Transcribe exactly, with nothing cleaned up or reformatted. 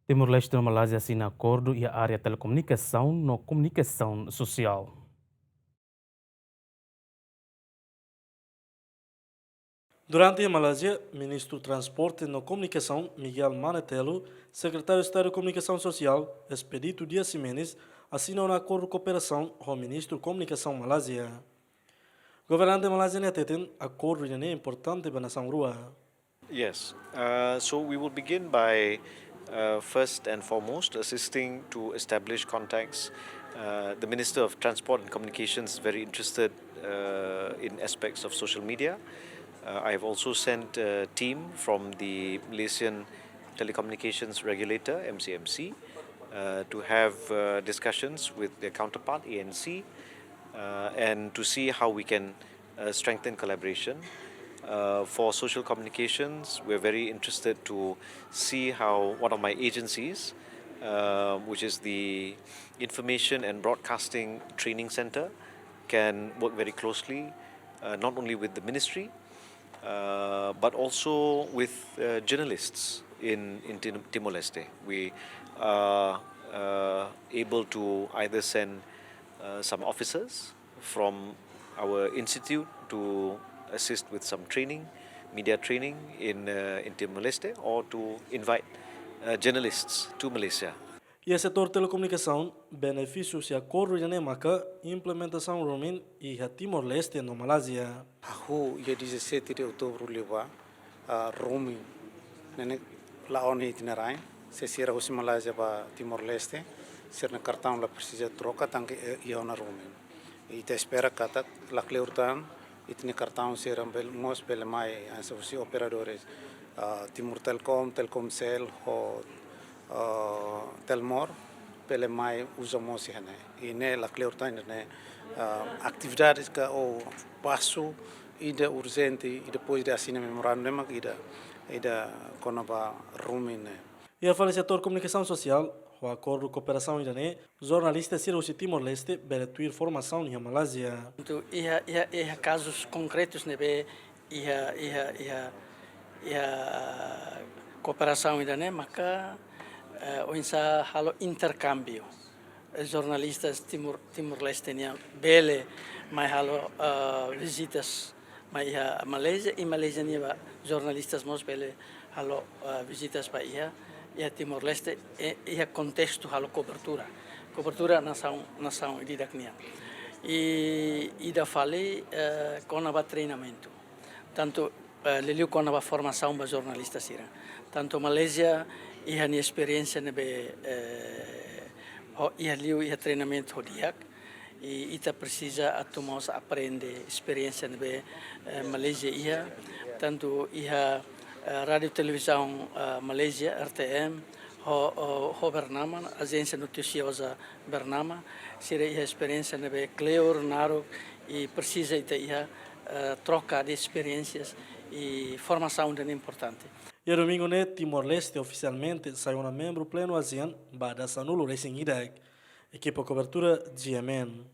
Timor-Leste no Malázia asina akordu iha área telekomunikasaun no komunikasaun sosiál. Durante iha Malázia, Ministru Transporte no Komunikasaun, Miguel Manetelu, Sekretáriu Estadu Komunikasaun Sosiál, Expedito Dias Ximenes, asina ona akordu kooperasaun ho Ministru Komunikasaun Malázia. Governante Malázia ne'e hateten akordu ida-ne'e importante ba nasaun rua. Yes. Uh, so we will begin by, uh, first and foremost, assisting to establish contacts. Uh, the Minister of Transport and Communications is very interested, uh, in aspects of social media. Uh, I have also sent a team from the Malaysian Telecommunications Regulator, M C M C, uh, to have, uh, discussions with their counterpart, A N C, uh, and to see how we can, uh, strengthen collaboration. Uh, for social communications, we're very interested to see how one of my agencies, uh, which is the Information and Broadcasting Training Center, can work very closely, uh, not only with the ministry, uh, but also with, uh, journalists in, in Tim-, Timor-Leste. We are, uh, able to either send, uh, some officers from our institute to assist with some training, media training in, uh, in Timor-Leste, or to invite, uh, journalists to Malaysia. Iha setór telekomunikasaun, benefísiu husi akordu ida-ne'e maka implementasaun roaming iha Timor-Leste no Malázia. Hahú iha dezassete de outubro liubá, ah, roaming ne'e la'o ona iha ita-nia rain. Se sira husi Malázia ba Timor-Leste, sira-nia kartaun la presiza troka tanba, eh, iha ona roaming. Ita espera katak lakleur tan, ita-nia kartaun sira bele, mós bele mai hanesan husi operadores, ah, Timor Telecom, Telkomcel, ho, ah, Telmor, bele mai uza mós iha ne'e. I ne'e lakleur tan ne'e, ah, atividades ka ou pasu ida urjente, i depois de asina memorandu ne'e mak ida, ida kona-ba roaming ne'e. Iha fali setór komunikasaun sosiál, ho akordu kooperasaun ida-ne'e, jornalista sira husi Timor-Leste bele tuir formasaun iha Malázia. Entaun, iha, iha, iha kazus konkretus ne'ebé iha, iha, iha, iha kooperasaun ida-ne'e maka, eh, oinsá halo interkámbiu. Eh, jornalistas Timor, Timor-Leste nian bele mai halo, eh, vizitas mai iha Malázia, i Malázia nia ba jornalistas mós bele halo, eh, vizitas ba iha, iha Timor-Leste, eh, iha kontestu halo kobertura. Kobertura nasaun, nasaun ida-idak nian. I ida fali, eh, kona-ba treinamentu. Tantu, eh, liuliu kona-ba formasaun ba jornalista sira. Tantu Malázia iha nia esperiénsia ne'ebé, eh, ho, iha liu iha treinamentu ho di'ak. I ita presiza atu mós aprende esperiénsia ne'ebé, eh, Malázia iha. Tantu iha, eh, rádiu televizaun, eh, Malázia, R T M, ho, ho, ho Bernama, ajénsia notisioza Bernama, sira iha esperiénsia ne'ebé kleur, naruk, i presiza ita iha, eh, troka de esperiénsias i formasaun ida-ne'e importante. Iha domingu ne'e, Timor-Leste ofisialmente sai ona membru plenu ASEAN ba dasanulu-resin-ida. Ekipa kobertura G M N.